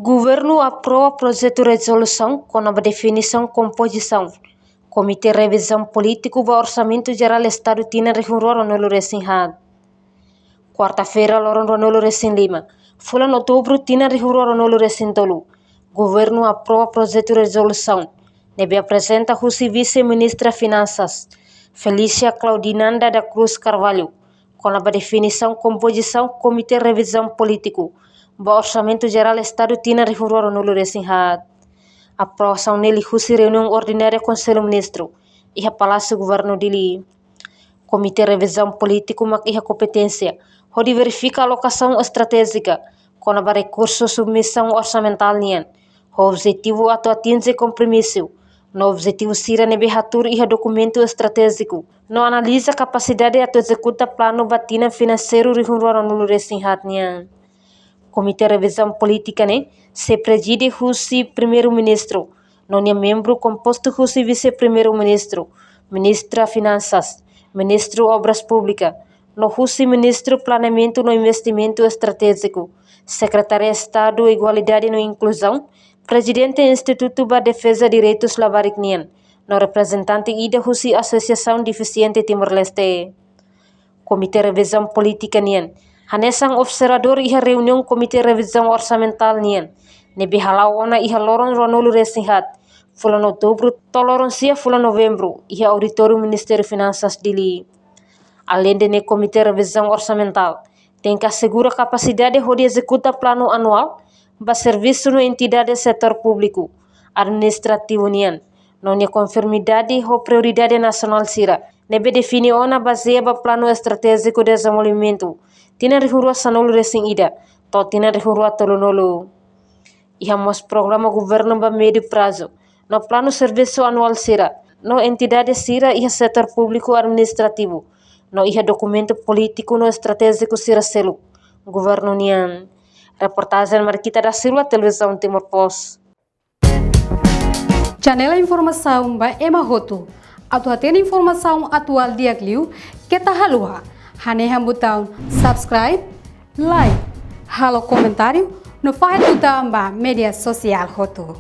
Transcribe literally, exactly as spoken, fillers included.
Governu aprova projetu rezolusaun kona-ba definisaun kompozisaun Komité Revizaun Polítiku ba Orsamentu Jerál Estadu tinan rihun rua ruanulu resin haat. Kuarta-feira, loron ruanulu resin lima, fulan Outubru tinan rihun rua ruanulu resin tolu, Governu aprova projetu rezolusaun ne'ebé aprezenta husi Vise-Ministra Finansas, Felícia Claudinanda da Cruz Carvalho, kona-ba definisaun kompozisaun Komité Revizaun Polítiku ba Orsamentu Jerál Estadu tinan rihun rua ruanulu resin haat. Aprovasaun ne'e liuhusi reuniaun ordinária Konsellu Ministru iha Palásiu Governu Dili. Komité Revizaun Polítiku mak iha kompeténsia hodi verifika alokasaun estratéjika kona-ba rekursu submisaun orsamentál nian, ho objetivu atu atinje kompromisu no objetivu sira ne'ebé hatuur iha dokumentu estratéjiku, no analiza kapasidade atu ezekuta planu ba tinan finanseiru rihun rua ruanulu resin haat nian. Komité Revizaun Polítika ne'e sei prezide husi Primeiru-Ministru, no nia membru kompostu husi Vise-Primeiru-Ministru, Ministra Finansas, Ministru Obras Públikas, no husi Ministru Planeamentu no Investimentu Estratéjiku, Sekretária Estadu Igualdade no Inkluzaun, Prezidente Institutu ba Defeza Direitus Labarik nian, no reprezentante ida husi Asosiasaun Defisiente Timor-Leste. Komité Revizaun Polítika nian hanesan observadór iha reuniaun Komité Revizaun Orsamentál nian ne'ebé hala'o ona iha loron ruanulu resin haat, fulan Outubru to'o loron sia, fulan Novembru, iha Auditóriu Ministériu Finansas Dili. Aleinde ne'e, Komité Revizaun Orsamentál tenke asegura kapasidade hodi ezekuta planu anuál ba servisu no entidade setór públiku administrativu nian, no nia konformidade ho prioridade nasionál sira ne'ebé define ona bazeia ba Planu Estratéjiku Dezenvolvimentu tinan rihun rua sanulu resin ida to'o tinan rihun rua tolunulu. Iha mós programa governu ba médiu prazu no planu servisu anuál sira no entidade sira iha setór públiku administrativu, no iha dokumentu polítiku no estratéjiku sira seluk governu nian. Reportajen Marquita da Silva, Televizaun Timor Post. Janela informasaun ba ema hotu. Atu hatene informasaun atuál di'ak liu, keta haluha hanehan butaun subscribe, like, halo komentáriu, no fahe tutan ba média sosiál hotu.